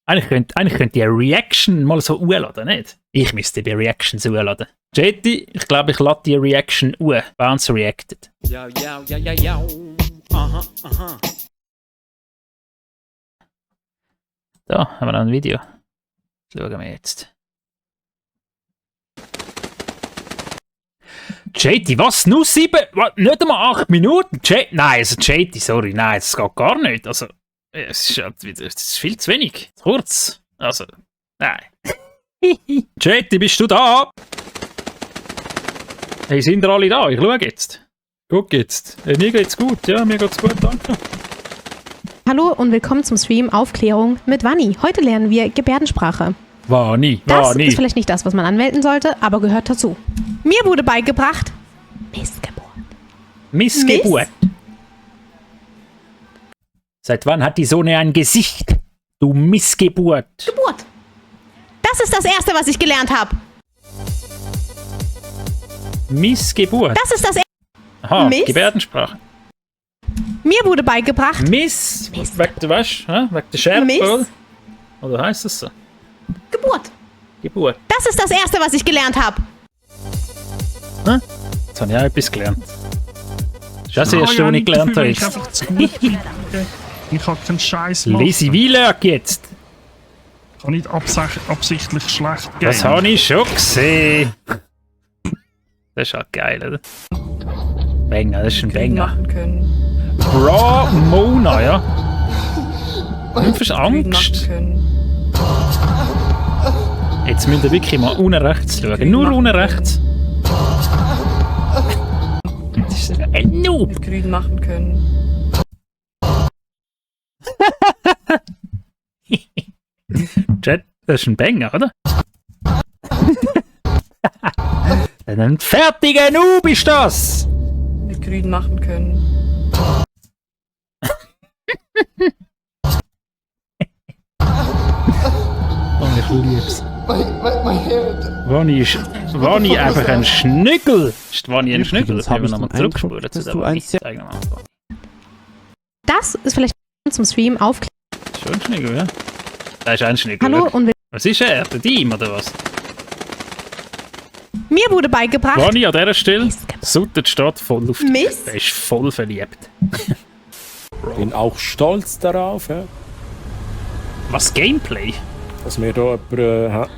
Eigentlich könnte ich eine Reaction mal so hochladen, nicht? Ich müsste die Reactions hochladen. Jetty, ich glaube, ich lade die Reaction hoch. Bounce reacted. Ja. Aha. Da haben wir noch ein Video. Das schauen wir jetzt. Jetty, was? Nur 7? Nicht einmal 8 Minuten? Nein, also Jetty, sorry, nein, das geht gar nicht. Also, es ist halt wieder, das ist viel zu wenig. Kurz. Also, nein. Jetty, bist du da? Hey, sind ihr alle da? Ich schaue jetzt. Guck jetzt. Mir geht's gut. Ja, mir geht's gut, danke. Hallo und willkommen zum Stream Aufklärung mit Vanni. Heute lernen wir Gebärdensprache. Vanni. Das ist vielleicht nicht das, was man anmelden sollte, aber gehört dazu. Mir wurde beigebracht, Missgeburt. Missgeburt? Seit wann hat die Sonne ein Gesicht? Du Missgeburt. Geburt. Das ist das Erste, was ich gelernt habe. Missgeburt. Das ist das Erste. Aha, Gebärdensprache. Mir wurde beigebracht, Mist. Wegen der was? Wegen der Schärfe, Miss. oder heisst das so? Geburt. Geburt. Das ist das Erste, was ich gelernt habe. Jetzt habe ich auch etwas gelernt. Das ist das Erste, was ich gelernt habe. Ich habe keinen Scheiß machen. Lisi Wielerg jetzt. Ich kann nicht absichtlich schlecht gehen. Das habe ich schon gesehen. Das ist halt geil, oder? Banger, das ist ein Banger. machen können. Bra Mona, ja. Du hast Angst. Jetzt müsst ihr wirklich mal unten rechts schauen. Nur unten rechts. Das ist ein Noob. Mit grün machen können. Chat, das ist ein Banger, oder? Ein fertiger Noob ist das! Mit grün machen können. Oh, ich lieb's. Wanni einfach ein Schnüggel. Ist Wanni ein Schnüggel? Jetzt haben wir nochmal zurückspulen zu dem Anfang. Das ist vielleicht zum Stream Aufklärung. Schon ein Schnüggel, ja? Da ist ein Schnüggel. Hallo und Was ist er? Der Team oder was? mir wurde beigebracht, Wanni an dieser Stelle, Sutter steht voll auf dich. Mist. Der ist voll verliebt. Bin auch stolz darauf, ja, Was, Gameplay? dass wir da jemanden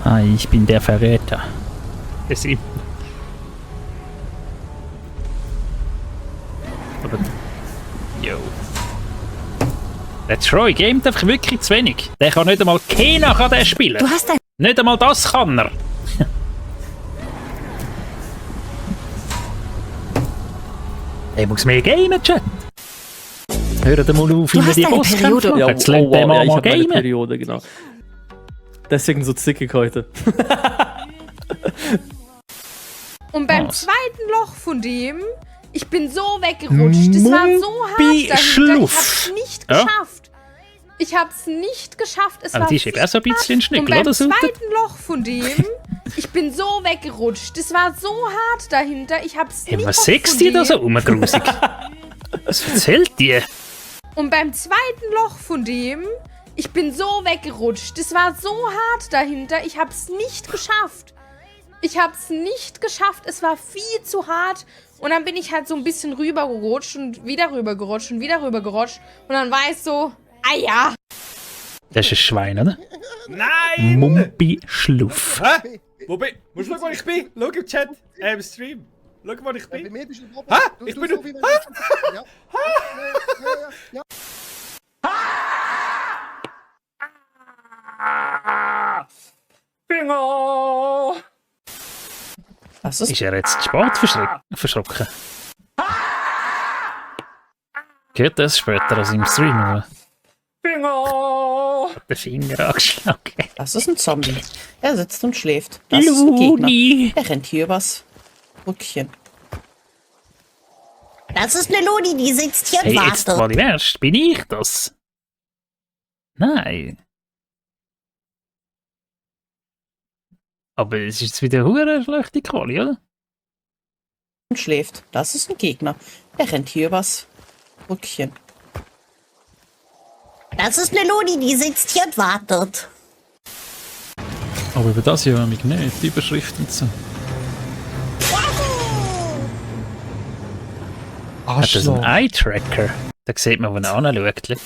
Ah, ich bin der Verräter. Es ist. Aber. Yo. Der Troy gamet einfach wirklich zu wenig. Der kann nicht einmal Kena kann der spielen. du hast ein Nicht einmal das kann er. Er muss mehr gamen, Chat. Hört mal auf, wie wir die Bosskämpfe machen. Jetzt lernt der mal ich hab meine gamen. Periode, genau. Deswegen so zickig heute. Und beim Was? zweiten Loch von dem, ich bin so weggerutscht. Das war so hart dahinter. Ich hab's nicht Ja. geschafft. Ich hab's nicht geschafft. Es Aber war die ist eben auch so ein bisschen ein Und Schnüggel, beim oder? Sutter? zweiten Loch von dem, ich bin so weggerutscht. Das war so hart dahinter. Ich hab's Hey, nicht was sagst du da so rumgrusig? Was erzählt dir? Und beim zweiten Loch von dem, ich bin so weggerutscht. Das war so hart dahinter. Ich hab's nicht geschafft. Ich hab's nicht geschafft. Es war viel zu hart. Und dann bin ich halt so ein bisschen rübergerutscht und wieder rübergerutscht und wieder rübergerutscht. Und dann war ich so, ah ja. Das ist ein Schwein, oder? Nein! Mumpi Schluff. Hä? Wo bin ich? Musst du schauen, wo ich bin? Schau im Chat, im Stream. Schau, wo ich bin. mir bist du Hä? Du, Ich du bin so du. wie wenn du- Ja. Ja. Bingo! Was ist? Ist er jetzt zu spät verschrocken? Geht das später als im Stream, oder? Bingo! Hat den Finger angeschlagen. Das ist ein Zombie. Er sitzt und schläft. Das ist ein Gegner. Luni! Er rennt hier übers Rückchen. Das ist eine Luni, die sitzt hier Hey, und jetzt wartet. mal im Ernst, bin ich das? Nein. Aber es ist jetzt wieder eine schlechte Quali, oder? Und schläft. Das ist ein Gegner. Er rennt hier übers Rückchen. Das ist eine Loni, die sitzt hier und wartet. Aber über das hier mich nicht, die Überschrift und so. Hat das einen Eye-Tracker? Da sieht man, wo er anschaut.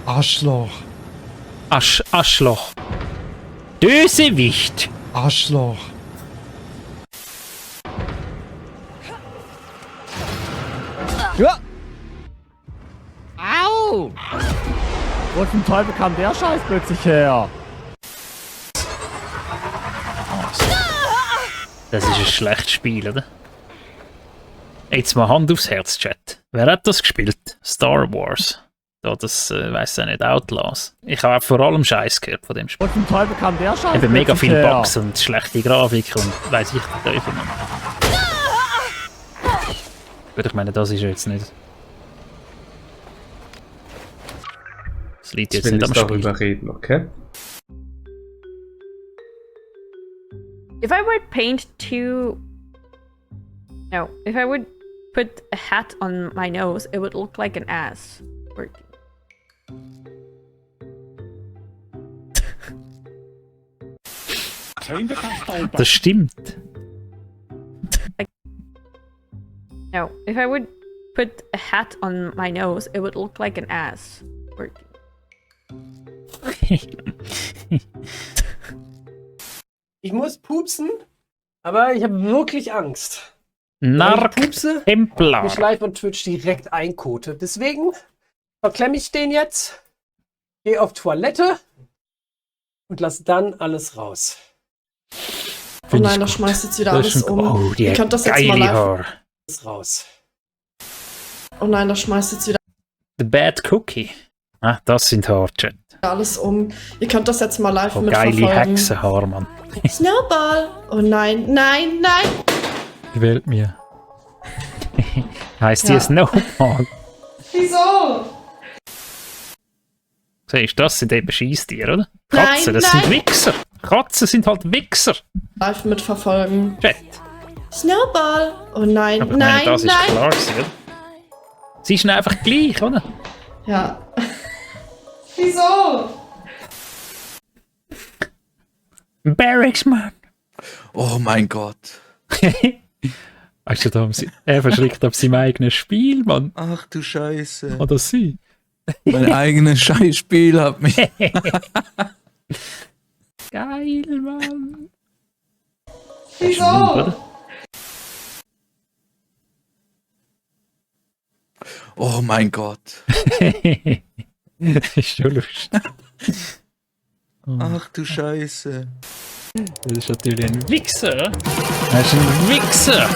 Arschloch. Arschloch. Bösewicht. Arschloch. Ja. Au! Wo zum Teufel kam der Scheiß plötzlich her? Das ist ein schlechtes Spiel, oder? Jetzt mal Hand aufs Herz, Chat. Wer hat das gespielt? Star Wars. Da das, weiss ich nicht, Outlaws. Ich habe vor allem Scheiß gehört von dem Spiel. Wo zum Teufel kam der Scheiß Eben mega plötzlich viele her? Bugs und schlechte Grafik und weiss ich den Teufel noch. Gut, ich meine, das ist jetzt nicht... Das liegt jetzt nicht am Spiel. darüber reden, okay? If I would paint two... No, if I would put a hat on my nose, it would look like an ass. Working. Das stimmt. No, if I would put a hat on my nose, it would look like an ass. Working. Ich muss pupsen, aber ich habe wirklich Angst. Nark Wenn ich pupse, Templar. mich live on Twitch direkt einkote. Deswegen verklemme ich den jetzt, gehe auf Toilette und lasse dann alles raus. Oh nein, da schmeißt jetzt wieder alles um. Oh, die Ihr könnt das jetzt geile mal live. Haar. Alles raus. Oh nein, da schmeißt jetzt wieder The Bad Cookie. Ah, das sind Haarchat. alles um. Ihr könnt das jetzt mal live Oh, mitverfolgen. geile Hexenhaar, Mann. Snowball. Oh nein, nein, nein. Gewählt mir. Heißt Ja. die Snowball? Wieso? Siehst du, das sind eben Scheisstiere, oder? Nein, Katzen, das nein. sind Wichser. Katzen sind halt Wichser. Live mitverfolgen. Chat. Snowball. Oh nein, Aber ich meine, nein, das ist nein. klar gewesen, oder? Sie sind einfach gleich, oder? Ja. Wieso? Barracks, Mann. Oh mein Gott. Weißt du, er verschreckt auf seinem eigenen Spiel, Mann. Ach du Scheiße. Oder sie. Mein eigenes Scheißspiel hat mich. Geil, Mann. Wieso? Oh mein Gott. Ist schon lustig. Ach du Scheiße. Das ist natürlich ein Wichser. Das ist ein Wichser.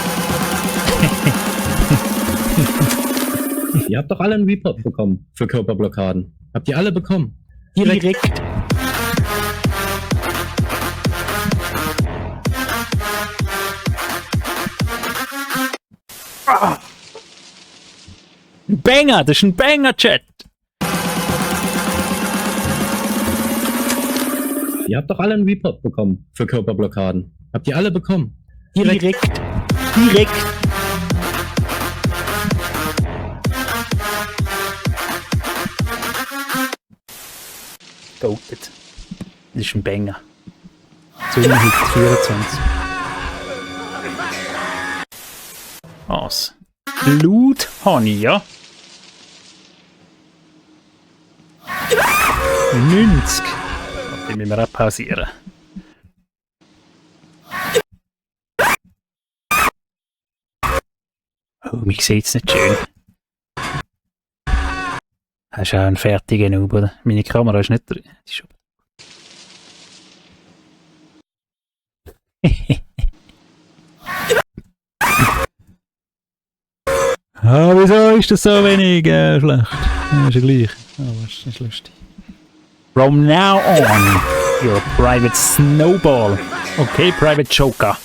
Ihr habt doch alle einen Report bekommen für Körperblockaden. Habt ihr alle bekommen? Direkt. Ah. Ein Banger, das ist ein Banger-Chat. Ihr habt doch alle einen Report bekommen für Körperblockaden. Habt ihr alle bekommen? Direkt. Goated. Das ist ein Banger. Zungenhit 24. Was? Blut Honey, ja? 90. Die müssen wir auch pausieren. Oh, mich sieht's nicht schön. Hast du auch einen fertigen Noob, oder? Meine Kamera ist nicht drin. Die ist schon... Ah, wieso ist das so wenig schlecht? Ja, ist ja gleich. Aber es ist lustig. From now on, you're a private snowball. Okay, private Joker.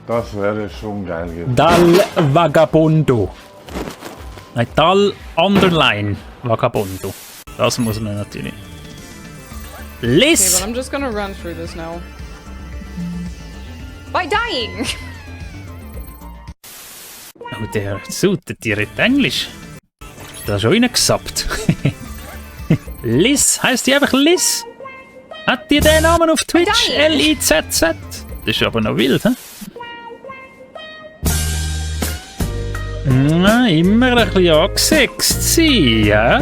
Das wäre schon geil gewesen. Dal Vagabundo. Nein, Dal Underline Vagabundo. Das muss man natürlich. Liz! Okay, but I'm just gonna run through this now. By dying! Oh, der suitet, die redet Englisch. Da ist schon reingesappt. Liz, heisst die einfach Liz? Hat die den Namen auf Twitch? L-I-Z-Z? Das ist aber noch wild, hä? Na, immer ein bisschen angesext sein, ja?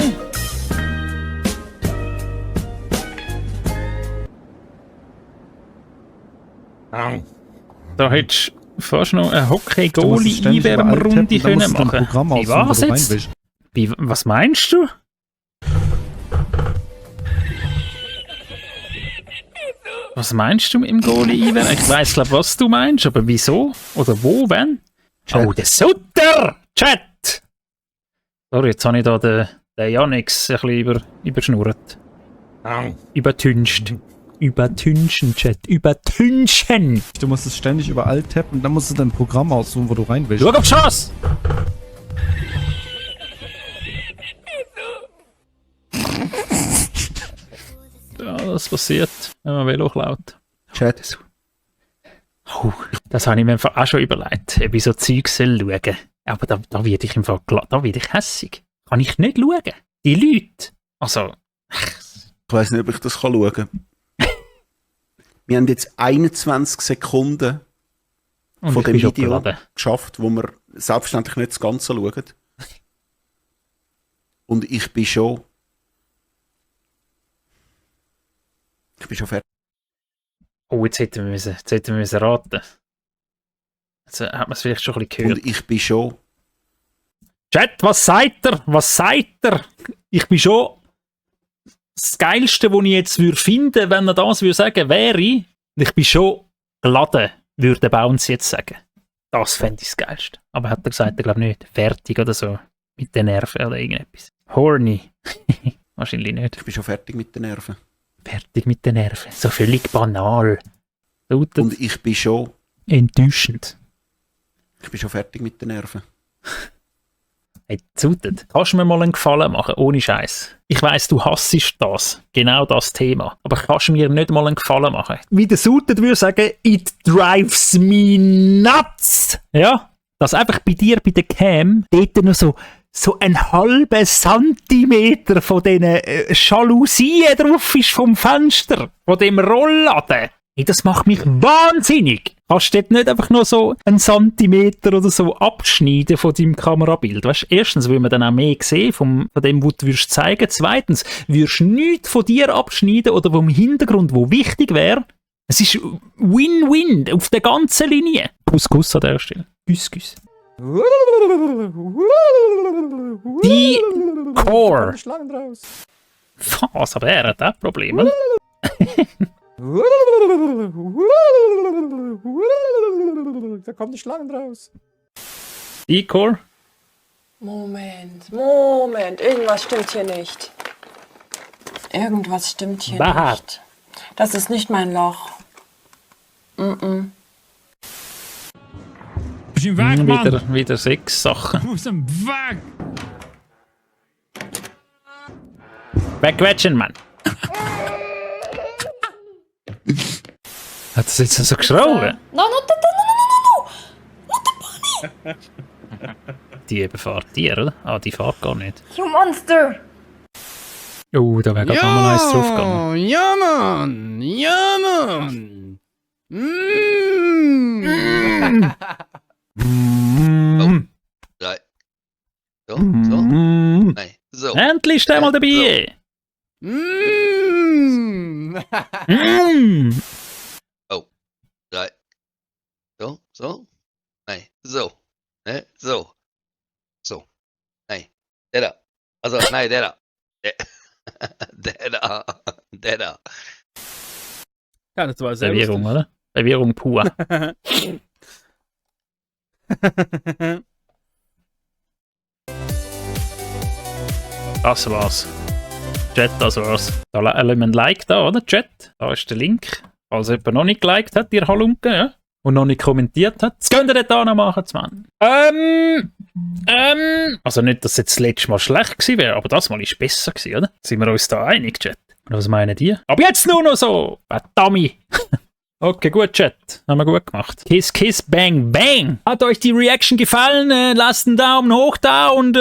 Da hättest du fast noch eine Hockey-Goalie-Einwärmrunde können machen. Wie war's jetzt? Was meinst du? Was meinst du mit dem Goalie-Einwärmen? Ich weiss, glaub, was du meinst, aber wieso? Oder wo, wenn? Oh, der Sutter! Chat! Sorry, jetzt habe ich da den Janix ein bisschen überschnurrt. Übertüncht. Übertünchen, Chat. Übertünchen! Du musst es ständig über Alt tappen und dann musst du dein Programm aussuchen, wo du rein willst. Schau auf Chance! Ja, das passiert, wenn man Velo klaut. Chat. Oh, das habe ich mir einfach auch schon überlegt, ob ich so Zeug schauen soll. Aber da werde ich im Fall da werde ich hässig. Kann ich nicht schauen. Die Leute. Also. Ich weiss nicht, ob ich das schauen kann. Wir haben jetzt 21 Sekunden Und von dem Video geladen. geschafft, wo wir selbstverständlich nicht das Ganze schauen. Und ich bin schon fertig. Oh, jetzt hätten wir müssen raten. Jetzt hat man es vielleicht schon ein bisschen gehört. Und ich bin schon... Chat, was sagt er? Was sagt er? Ich bin schon... Das Geilste, was ich jetzt finden würde, wenn er das sagen wäre, ich bin schon geladen, würde Bounce jetzt sagen. Das fände ich das Geilste. Aber hat er gesagt, er glaube nicht. Fertig oder so. Mit den Nerven oder irgendetwas. Horny. Wahrscheinlich nicht. Ich bin schon fertig mit den Nerven. Fertig mit den Nerven. So völlig banal. Lautet und ich bin schon... enttäuschend. Ich bin schon fertig mit den Nerven. Hey, Zutet, kannst du mir mal einen Gefallen machen, ohne Scheiß? Ich weiss, du hassest das, genau das Thema. Aber kannst du mir nicht mal einen Gefallen machen? Wie der Zutet würde sagen, it drives me nuts! Ja? Dass einfach bei dir, bei der Cam, dort noch so ein halber Zentimeter von diesen Jalousien drauf ist vom Fenster, von dem Rollladen. Hey, das macht mich wahnsinnig! Kannst du dort nicht einfach nur so einen Zentimeter oder so abschneiden von deinem Kamerabild? Weißt, erstens will man dann auch mehr sehen von dem, was du würdest zeigen. Zweitens, würdest du nichts von dir abschneiden oder vom Hintergrund, wo wichtig wäre. Es ist Win-Win auf der ganzen Linie. Kuss an der Stelle. Küss. Die Core. Was, aber er hat auch Probleme. Da kommen die Schlangen raus. E-Core? Moment, irgendwas stimmt hier nicht. Irgendwas stimmt hier nicht. Das ist nicht mein Loch. Bist du im Weg, Mann? Wieder 6 Sachen. Du bist im Weg! Wegquetschen, Mann! Hat das jetzt so geschrauben? No. Die befahrt die, oder? Ah, die fahrt gar nicht. You monster! Oh, da wäre gerade nochmal eins draufgegangen. Ja, Mann! Ja, Mann! So. Endlich ist der mal dabei! Oh, 3. So. Nein, so. Ne, so. So. Nein, der da. Also, nein, der da. Der da. Ja, das war sehr Verwirrung, lustig. oder? Verwirrung pur. Das war's. Chat, das war's. Da lassen wir ein Like da, oder? Chat. Da ist der Link. Falls jemand noch nicht geliked hat, ihr Halunken, ja? Und noch nicht kommentiert hat. Das könnt ihr dort auch noch machen, Mann. Also nicht, dass jetzt das letzte Mal schlecht gewesen wäre, aber das Mal ist besser gewesen, oder? Sind wir uns da einig, Chat? Oder was meinen die? Aber jetzt nur noch so! Verdammt! Okay, gut, Chat. Haben wir gut gemacht. Kiss, kiss, bang, bang. Hat euch die Reaction gefallen? Lasst einen Daumen hoch da und